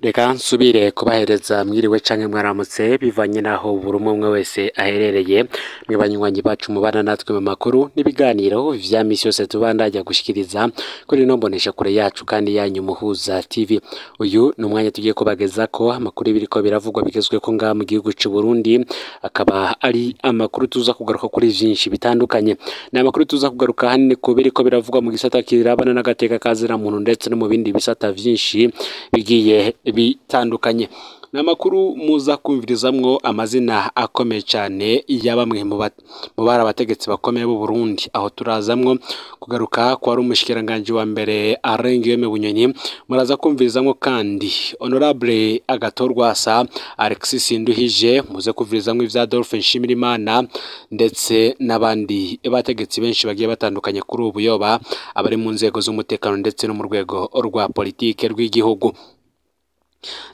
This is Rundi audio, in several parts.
Reka nsubire kubahereza mwiriwe canke mwaramutse bivanye naho buri umwe umwe wese aherereye. Mwe banywanyi bacu mubana natwe mu makuru n'ibiganiro vya misi yose tubandanya gushikiriza kuri ino mboneshakure yacu kandi yanyu Muhuza TV. Uyu ni umwanya tugiye kubagezako amakuru biriko biravugwa bigezweko ngaha mu gihugu c'u Burundi, akaba ari amakuru tuza kugaruka kuri vyinshi bitandukanye. Ni amakuru tuza kugaruka hanini ku biriko biravugwa mu gisata kirabana n'agateka ka muntu ndetse no mu bindi bisata vyinshi bigiye bitandukanye. Ni amakuru muza kumvirizamwo amazina akomeye cyane ya bamwe mu bari abategetsi bakomeye b'u Burundi, aho turazamwo kugaruka kwa ari umushikiranganji wa mbere Alain Guillaume Bunyoni. Muraza kumvirizamwo kandi Honorable Agathon Rwasa, Alexis Nduhije, muze kumvirizamwo ivya Adolphe Nshimirimana ndetse n'abandi bategetsi benshi bagiye batandukanye kuri ubu yoba abari mu nzego z'umutekano ndetse no mu rwego rwa politike rw'igihugu.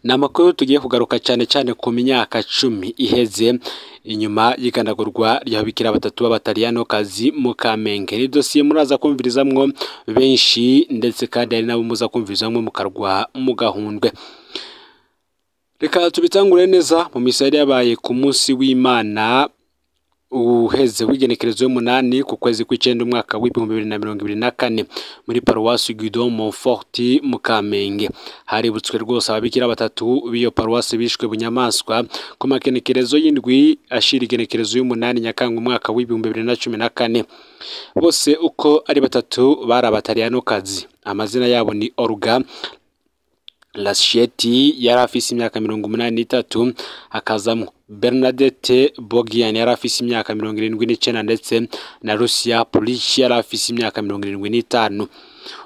Ni amakuru tugiye kugaruka cyane cyane ku myaka 10 iheze inyuma y'igandagurwa ry'ababikira batatu b'abataliyanokazi mu Kamenge. Ni dosiye muraza kumvirizamwo benshi ndetse kandi hari nabo muza kumvirizamwo mukarwa mugahundwe. Reka tubitangure neza mu misa yari yabaye ku munsi w'Imana uheze w'igenekerezo y'umunani ku kwezi kw'icenda umwaka w'2024 muri paruwasi Guido Montfort mu Kamenge. Haributswe rwose ababikira batatu b'iyo paruwasi bishwe bunyamaswa ku magenekerezo y'indwi ashira igenekerezo y'umunani Nyakanga umwaka w'2014. Bose uko ari batatu bari abataliyanokazi. Amazina yabo ni Olga Lascieti yari afise imyaka 83, hakazamwo Bernadette Bogian yari afise imyaka 79 ndetse na Lucia Pulici yari afise imyaka 75.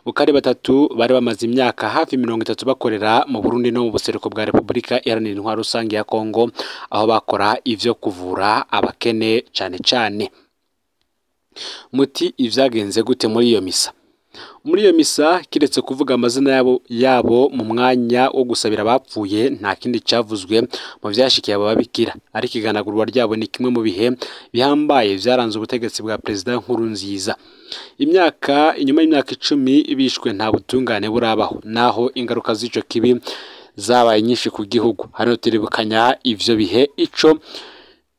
Uko ari batatu bari bamaze imyaka hafi 30 bakorera mu Burundi no mu buseruko bwa Repubulika Iharanira Intwaro Rusange ya Kongo, aho bakora ivyo kuvura abakene cane cane. Muti ivyagenze gute muri iyo misa? Muri iyo misa kiretse kuvuga amazina yabo mu mwanya wo gusabira abapfuye nta kindi cavuzwe mu vyashikiye abo babikira, ariko iganagurwa ryabo ni kimwe mu bihe bihambaye vyaranze ubutegetsi bwa Perezida Nkurunziza. Imyaka inyuma y'imyaka 10 bishwe nta butungane burabaho, naho ingaruka z'ico kibi zabaye nyinshi ku gihugu. Hano turibukanya ivyo bihe ico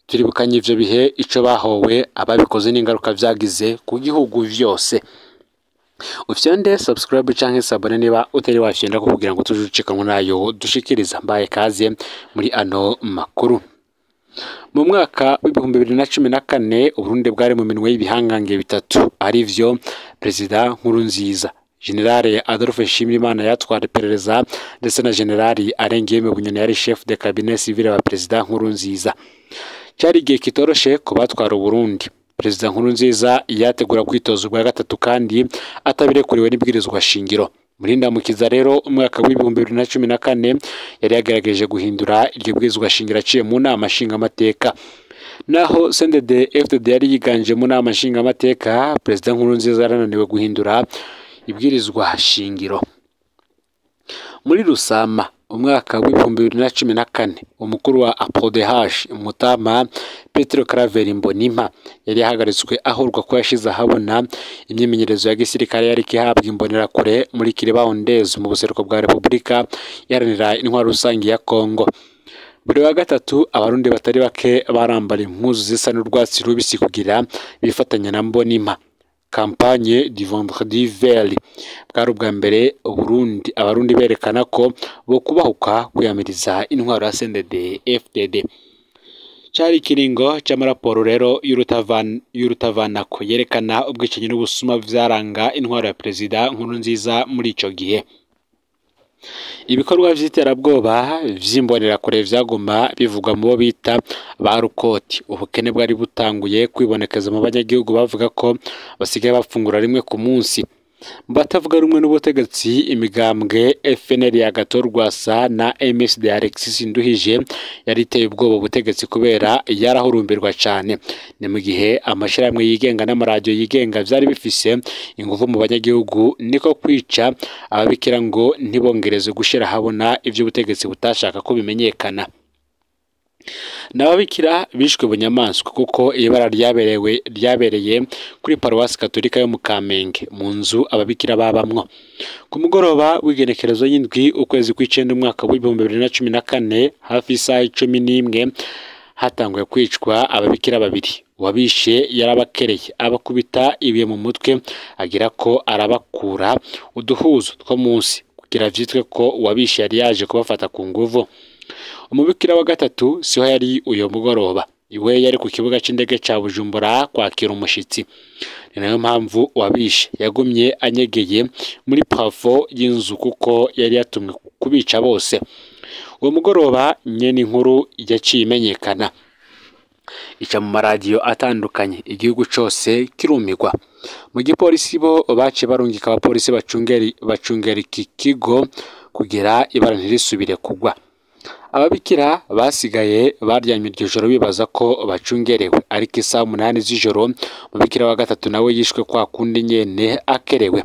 turibukanya ivyo bihe ico bahowe ababikoze n'ingaruka vyagize ku gihugu vyose. Ufyonde subscribe canke sabone niba utari wafyonda kugira ngo tujucikanwe nayo dushikiriza. Mbaye kaze muri ano makuru. Mu mwaka w'2014 Uburundi bwari mu minwe y'ibihangange bitatu arivyo Perezida Nkurunziza, General Adolphe Nshimirimana yatwara iperereza ndetse na General Alain Guillaume Bunyoni yari chef de cabinet civil wa Perezida Nkurunziza. Cyari igihe kitoroshe ku batwara Uburundi. Perezida Nkurunziza yategura kwitoza ubwa gatatu kandi atabirekuriwe n'ibwirizwa shingiro. Muri ndamukiza rero umwaka w'2014 yari yagerageje guhindura iryo bwirizwa shingiro aciye mu nama nshingamateka. Naho CNDD FDD yari yiganje mu nama nshingamateka, Perezida Nkurunziza yarananiwe guhindura ibwirizwa shingiro. Muri Rusama umwaka w'2014 umukuru wa APRODH Mutama Petro Claver Mbonimpa yari yahagaritswe ahorwa ko yashize ahabona imyimenyerezo ya gisirikare yari ihabwa imbonerakure muri Kiribawondezi mu buseruko bwa Repubulika Iharanira Intwaro Rusange ya Kongo. Buri wa gatatu abarundi batari bake barambara impuzu zisa n'urwatsi rubisi kugira bifatanya na Mbonimpa. Campagne du Vendredi Vert bwari ubwa mbere Burundi abarundi berekana ko bo kubahuka kwiyamiriza intwaro ya CNDD FDD. Cari ikiringo c'amaraporo rero y'urutavanako yerekana ubwicanyi n'ubusuma vyaranga intwaro ya Perezida Nkurunziza muri ico gihe. Ibikorwa vy'iterabwoba vy'imbonerakure vyaguma bivugwa mu bo bita ba rukoti. Ubukene bwari butanguye kwibonekeza mu banyagihugu bavuga ko basigaye bafungura rimwe ku munsi. Mu batavuga rumwe n'ubutegetsi imigambwe FNL ya Agathon Rwasa na MSD Alexis Nduhije yari iteye ubwoba ubutegetsi kubera yarahurumbirwa cane. Ni mu gihe amashirahamwe yigenga n'amaradiyo yigenga vyari bifise inguvu mu banyagihugu, niko kwica ababikira ngo ntibongereze gushira habona ivyo ubutegetsi butashaka ko bimenyekana. N'ababikira bishwe bunyamaswa kuko ibara ryabereye kuri paruwasi katolika yo mu Kamenge mu nzu ababikira babamwo. Ku mugoroba w'igenekerezo y'indwi ukwezi kw'icenda umwaka w'2014 hafi isaha 11 hatanguye kwicwa ababikira babiri. Uwabishe yarabakereye abakubita ibuye mu mutwe agira ko arabakura uduhuzo two munsi kugira vyitwe ko uwabishe yari yaje kubafata ku nguvu. Umubikira wa gatatu siho yari uyo mugoroba, iwe yari ku kibuga c'indege ca Bujumbura kwakira umushitsi. Ni nayo mpamvu uwabishe yagumye anyegeye muri plafond y'inzu kuko yari yatumwe kubica bose. Uwo mugoroba nyene inkuru yaciye imenyekana ica mu maradiyo atandukanye, igihugu cose kirumirwa. Mu gipolisi bo baciye barungika abapolisi bacungera iki kigo kugira ibara ntirisubire kugwa. Ababikira basigaye baryamye iryo joro bibaza ko bacungerewe, ariko isaha 8 z'ijoro umubikira wa gatatu nawe yishwe kwa kundi nyene akerewe.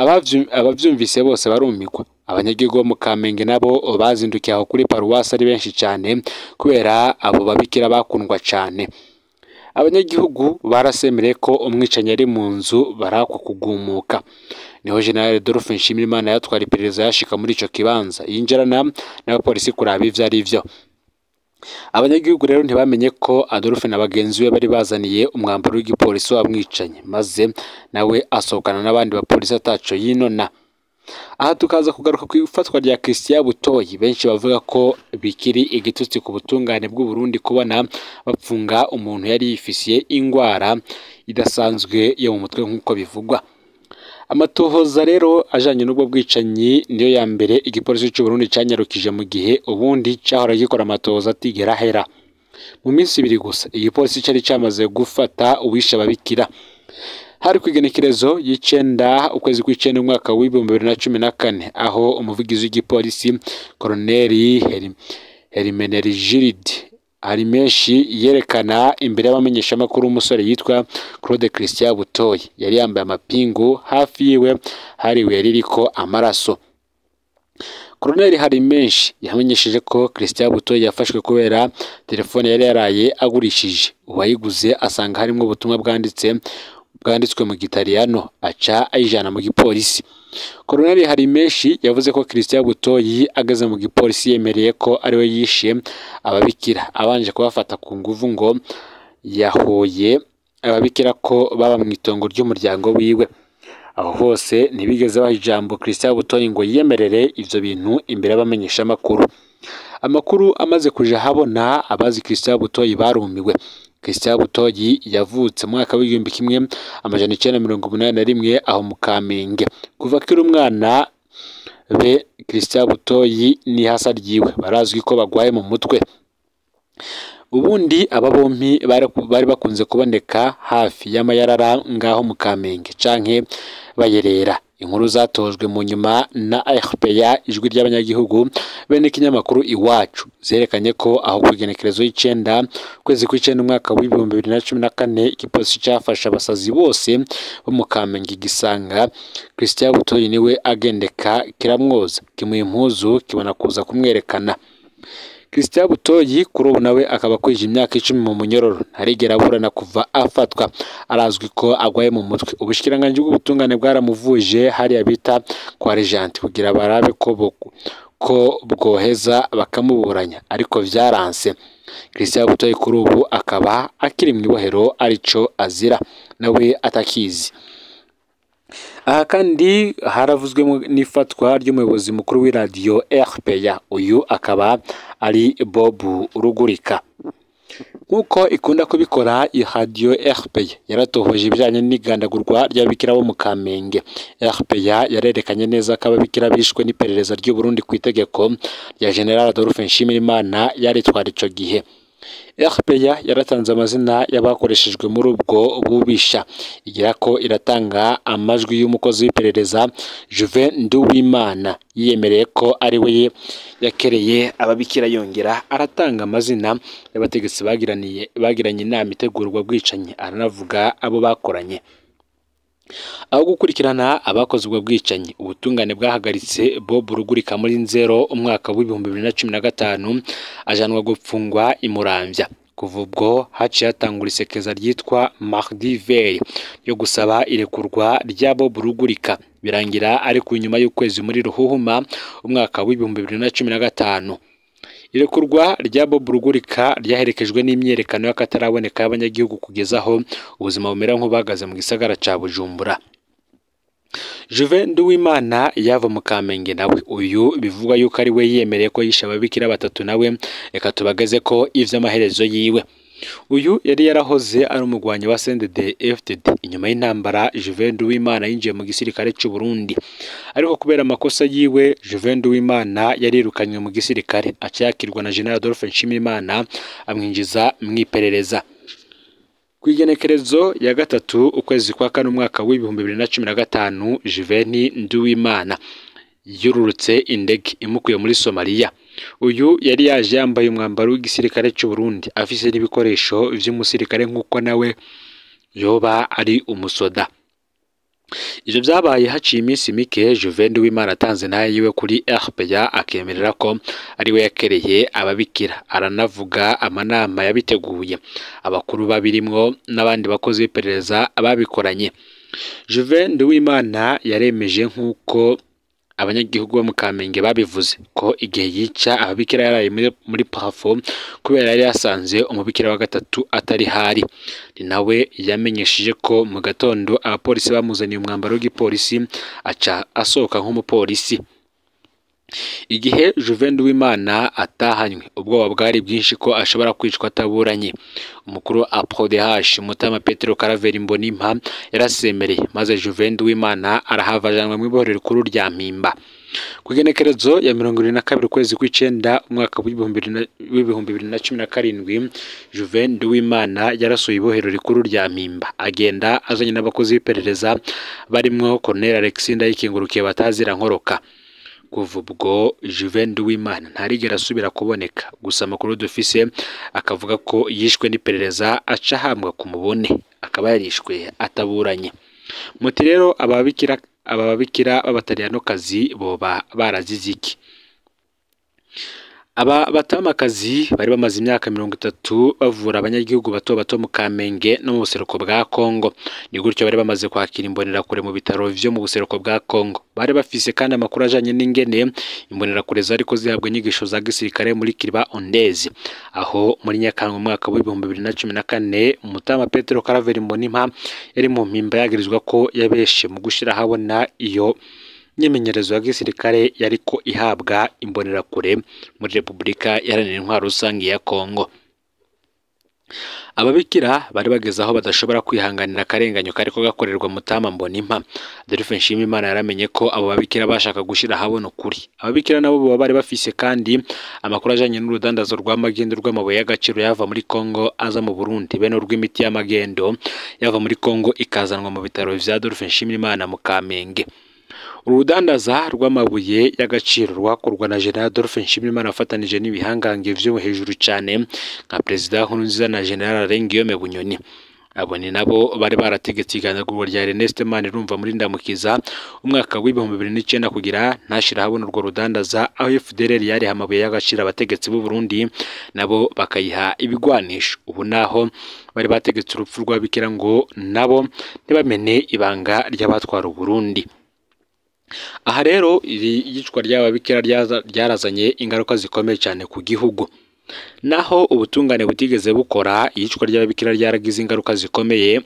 Abavyumvise bose barumigwa. Abanyagihugu bo mu Kamenge nabo bazindukiye aho kuri paruwasi ari benshi cane kubera abo babikira bakundwa cane. Abanyagihugu barasemereye ko umwicanyi ari mu nzu barakwa kugumuka. Niho General Adolphe Nshimirimana yatwara iperereza yashika muri ico kibanza yinjirana n'abapolisi kuraba ivyo ari vyo. Abanyagihugu rero ntibamenye ko Adolphe na bagenzi be bari bazaniye umwambaro w'igipolisi w'amwicanyi, maze nawe asohokana n'abandi bapolisi ataco yinona. Aha tukaza kugaruka ku ifatwa rya Christian Butoyi, benshi bavuga ko bikiri igitutsi ku butungane bw'u Burundi kubona bapfunga umuntu yari yifisiye ingwara idasanzwe yo mu mutwe nk'uko bivugwa. Amatohoza rero ajanye n'ubwo bwicanyi niyo ya mbere igipolisi c'u Burundi canyarukije mu gihe ubundi cahora gikora amatohoza atigera ahera. Mu minsi ibiri gusa igipolisi cari camaze gufata uwishe ababikira. Hari kw'igenekerezo y'icenda ukwezi kw'icenda umwaka w'2014 aho umuvugizi w'igipolisi Colonel Hermenegilde Harimenshi yerekana imbere y'abamenyeshamakuru umusore yitwa Claude Christian Butoyi yari yambaye amapingu, hafi yiwe hari ibuye ririko amaraso. Colonel Harimenshi yamenyesheje ko Christian Butoyi yafashwe kubera telefone yari yaraye agurishije. Uwayiguze asanga harimwo ubutumwa bwanditswe mu Gitaliyano aca ayijana mu gipolisi. Colonel Harimenshi yavuze ko Christian Butoyi ageze mu gipolisi yemereye ko ariwe yishe ababikira abanje kubafata ku nguvu ngo yahoye ababikira ko baba mu itongo ry'umuryango wiwe. Aho hose ntibigeze baha ijambo Christian Butoyi ngo yiyemerere ivyo bintu imbere y'abamenyeshamakuru. Amakuru amaze kuja habona abazi Christian Butoyi barumiwe. Christian Butoyi yavutse mu mwaka w'1981 aho mu Kamenge. Kuva akiri umwana be Christian Butoyi n'ihasa ryiwe barazwi ko bagwaye mu mutwe. Ubundi aba bompi bari bakunze kuboneka hafi y'amayarara ngaho mu Kamenge canke bayerera. Inkuru zatojwe mu nyuma na RPA ijwi ry'abanyagihugu bene ikinyamakuru Iwacu zerekanye ko aho kw'igenekerezo y'icenda ukwezi kw'icenda umwaka w'2014 igipolisi cafashe abasazi bose bo mu Kamenge gisanga Christian Butoyi niwe agendeka kiramwoza kimuha impuzu kibona kuza kumwerekana. Christian Butoyi kuri ubu nawe akaba akwije imyaka 10 mu munyororo, ntarigera aburana kuva afatwa, arazwi ko agwaye mu mutwe. Ubushikiranganji bw'ubutungane bwaramuvuje hariya bita kwa Regent kugira barabe ko bwoheza bakamuburanya, ariko vyaranse. Christian Butoyi kuri ubu akaba akiri mw'ibohero arico azira nawe atakizi. Aha kandi haravuzwe n'ifatwa ry'umuyobozi mukuru w'iradiyo RPA, uyu akaba ari Bob Rugurika. Nk'uko ikunda kubikora iradiyo RPA yaratohoje ibijanye n'igandagurwa ry'ababikira bo mu Kamenge. RPA yarerekanye neza ko ababikira bishwe n'iperereza ry'u Burundi ku itegeko rya General Adolphe Nshimirimana yaritwara ico gihe. RPA yaratanze amazina y'abakoreshejwe muri ubwo bubisha, igira ko iratanga amajwi y'umukozi w'iperereza Juve Nduwimana yiyemereye ko ari we yakereye ababikira, yongera aratanga amazina y'abategetsi bagiranye inama itegurwa bwicanyi, aranavuga abo bakoranye. Aho gukurikirana abakoze ubwo bwicanyi, ubutungane bwahagaritse Bob Rugurika muri Nzero umwaka w'2015 ajanwa gupfungwa i Muramvya. Kuva ubwo haciye hatangura isekeza ryitwa Mardi Vert ryo gusaba irekurwa rya Bob Rugurika, birangira ariko inyuma y'ukwezi muri Ruhuhuma umwaka w'2015. Irekurwa rya Bob Rugurika ryaherekejwe n'imyerekano y'akataraboneka y'abanyagihugu kugeza aho ubuzima bumera nk'ubuhagaze mu gisagara ca Bujumbura. Juve Nduwimana yava mu Kamenge nawe uyu bivugwa yuko ari we yiyemereye ko yishe ababikira batatu, nawe reka tubageze ko ivy'amaherezo yiwe. Uyu yari yarahoze ari umugwanyi wa CNDD-FDD. Inyuma y'intambara Juve Nduwimana yinjiye mu gisirikare c'u Burundi, ariko kubera amakosa yiwe Juve Nduwimana yarirukanywe mu gisirikare, aca yakirwa na General Adolphe Nshimirimana amwinjiza mw'iperereza. Kw'igenekerezo ya 3 ukwezi kwa 4 umwaka w'2015 Juve Nduwimana yururutse indege imukuye muri Somalia. Uyu yari yaje yambaye umwambaro w'igisirikare c'u Burundi, afise n'ibikoresho vy'umusirikare nk'uko nawe yoba ari umusoda. Ivyo vyabaye haciye iminsi mike Juve Nduwimana atanze naye yiwe kuri RPA, akemerera ko ari we yakereye ababikira, aranavuga amanama yabiteguye, abakuru babirimwo n'abandi bakozi b'iperereza babikoranye. Juve Nduwimana yaremeje nk'uko abanyagihugu bo mu Kamenge babivuze ko igihe yica ababikira yaraye muri parafo kubera yari yasanze umubikira wa gatatu atari hari. Ni nawe yamenyesheje ko mu gatondo abapolisi bamuzaniye umwambaro w'igipolisi aca asohoka nk'umupolisi. Igihe Juve Nduwimana atahanywe, ubwoba bwari bwinshi ko ashobora kwicwa ataburanye. Umukuru wa APRODH Mutama Petero Karaveri Mbonimpa yarasemereye, maze Juve Nduwimana arahava ajanwa mw'ibohero rikuru rya Mpimba. Ku igenekerezo ya 22 ukwezi kw'icenda umwaka w'2017 Juve Nduwimana yarasuye ibohero rikuru rya Mpimba, agenda azanye n'abakozi b'iperereza barimwo Colonel Alexis Ndayikengurukiye batazira nkoroka. Kuva ubwo Juve Nduwimana ntarigera asubira kuboneka, gusa amakuru dufise akavuga ko yishwe n'iperereza aca ahambwa ku mubone, akaba yarishwe ataburanye. Muti rero ababikira b'abataliyanokazi boba barazize iki? Aba batamakazi bari bamaze imyaka 30 bavura abanyagihugu bato bato mu Kamenge no mu buseruko bwa Kongo. Ni gutyo bari bamaze kwakira imbonerakure mu bitaro vyo mu buseruko bwa Kongo. Bari bafise kandi amakuru ajanye n'ingene imbonerakure zariko zihabwa inyigisho za gisirikare muri Kiriba Ondezi, aho muri Nyakanga umwaka w'2014 Mutama Petero Karaveri Mbonimpa yari mu mpimba yagirizwa ko yabeshe mu gushira habona iyo imyimenyerezo ya gisirikare yariko ihabwa imbonerakure muri Repubulika Iharanira Intwaro Rusange ya Kongo. Ababikira bari bageze aho badashobora kwihanganira akarenganyo kariko gakorerwa Mutama Mbonimpa. Adolphe Nshimirimana yaramenye ko abo babikira bashaka gushira ahabona ukuri. Ababikira nabo boba bari bafise kandi amakuru ajanye n'urudandazo rw'amagendo rw'amabuye y'agaciro yava muri Kongo aza mu Burundi, bene urw'imiti y'amagendo yava muri Kongo ikazanwa mu bitaro vya Adolphe Nshimirimana mu Kamenge. Urudandaza rw'amabuye y'agaciro rwakorwa na General Adolphe Nshimirimana afatanije n'ibihangange vyo hejuru cane nka Perezida Nkurunziza na General Guillaume Bunyoni. Abo ni nabo bari barategetse iganagurwa rya Ernest Manirumva muri Ndamukiza umwaka w'2009 kugira ntashira habona urwo rudandaza, aho FDLR yariha amabuye y'agaciro abategetsi b'u Burundi nabo bakayiha ibigwanisho. Ubu naho bari bategetse urupfu rw'ababikira ngo nabo ntibamene ibanga ry'abatwara u Burundi. Aha rero iri yicwa ry'ababikira ryarazanye ingaruka zikomeye cyane ku gihugu. Naho ubutungane butigeze bukora, iyicwa ry'ababikira ryaragize ingaruka zikomeye.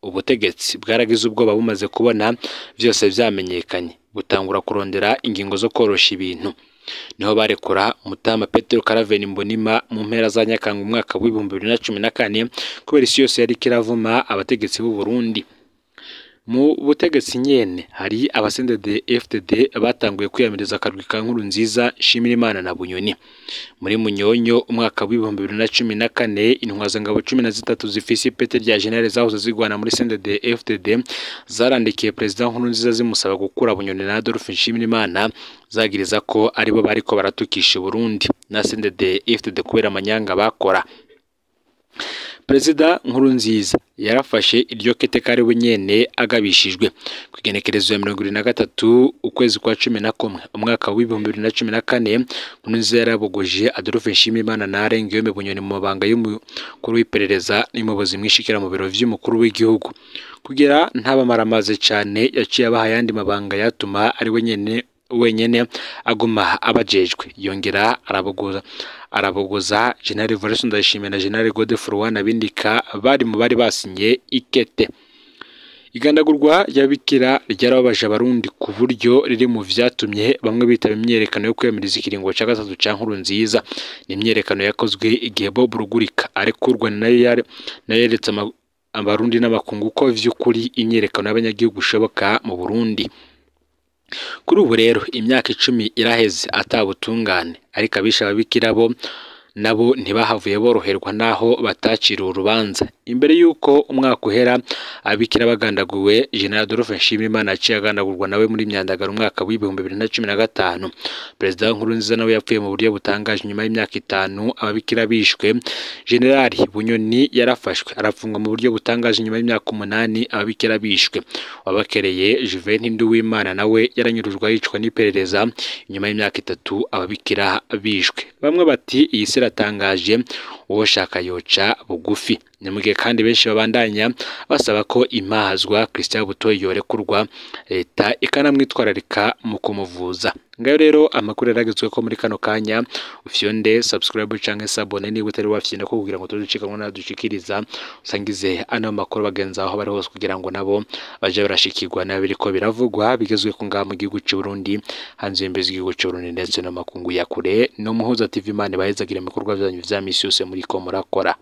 Ubutegetsi bwaragize ubwoba bumaze kubona vyose vyamenyekanye, butangura kurondera ingingo zo korosha ibintu. Niho barekura Mutama Petero Karaveri Mbonimpa mu mpera za Nyakanga umwaka w'2014 kubera isi yose yari kiravuma abategetsi b'u Burundi. Mu butegetsi nyene hari abasendede FDD batanguye kwiyamiriza akarwi ka Nkurunziza, Nshimirimana na Bunyoni. Muri Munyonyo umwaka w'2014 intwazangabo 13 zifise ipete rya General zahoze zigwana muri CNDD FDD zarandikiye Perezida Nkurunziza zimusaba gukura Bunyoni na Adolphe Nshimirimana, zagiriza ko aribo bariko baratukisha Burundi na CNDD FDD kubera amanyanga bakora. Perezida Nkurunziza yarafashe iryo kete kari we nyene agabishijwe ku igenekerezo ya 23 ukwezi kwa 11 umwaka w'ibihumbi 2014. Nkurunziza yarabogoje Adolphe Nshimirimana na Alain Guillaume Bunyoni mu mabanga y'umukuru w'iperereza n'umuyobozi mwishikira mu biro vy'umukuru w'igihugu. Kugira ntabamaramaze cane, yaciye abaha ayandi mabanga yatuma ari we nyene wenyene aguma abajejwe. Yongera arabogoza General Evariste Ndayishimiye na General Godefroid Nabindika bari mu bari basinye ikete. Igandagurwa ry'ababikira ryarababaje Abarundi ku buryo riri mu vyatumye bamwe bitaba imyiyerekano yo kwiyamiriza ikiringo ca gatatu ca Nkurunziza. Ni imyiyerekano yakozwe igihe Bob Rugurika arekurwa, nayo yeretse Abarundi n'abakungu ko vy'ukuri imyiyerekano y'abanyagihugu ishoboka mu Burundi. Kuri ubu rero imyaka 10 iraheze atabutungane, ariko abishe ababikira bo nabo ntibahavuye boroherwa naho bataciriwe urubanza. Imbere y'uko umwaka uhera ababikira bagandaguwe, General Adolphe Nshimirimana yaciye agandagurwa nawe muri Myandagaro umwaka w'ibihumbi 2015. Perezida Nkurunziza nawe yapfuye mu buryo butangaje nyuma y'imyaka 5 ababikira bishwe. General Bunyoni yarafashwe arafungwa mu buryo butangaje nyuma y'imyaka 8 ababikira bishwe. Wabakereye Juvenal Nduwimana nawe yaranyurujwe yicwa n'iperereza nyuma y'imyaka 3 ababikira bishwe. Bamwe bati iyi si iratangaje, uwo shaka yoca bugufi. Ni mu gihe kandi benshi babandanya basaba ko impazwa Christian Butoyi yorekurwa, leta ikanamwitwararika mu kumuvuza. Ngayo rero amakuru yaragezwe ko muri kano kanya. Ufyonde subscribe canke s'abonner niba utari wafyonda ko kugira ngo tuducikanwe nadushikiriza, usangize ano makuru bagenza aho bari hose kugira ngo nabo baje barashikirwa nabiriko biravugwa bigezwe ko ngaha mu gihugu c'u Burundi, hanze y'imbizi y'igihugu c'u Burundi ndetse no makungu ya kure. No Muhuza TV, Imana ibahezagira mu bikorwa vyanyu vya misi yose muriko murakora.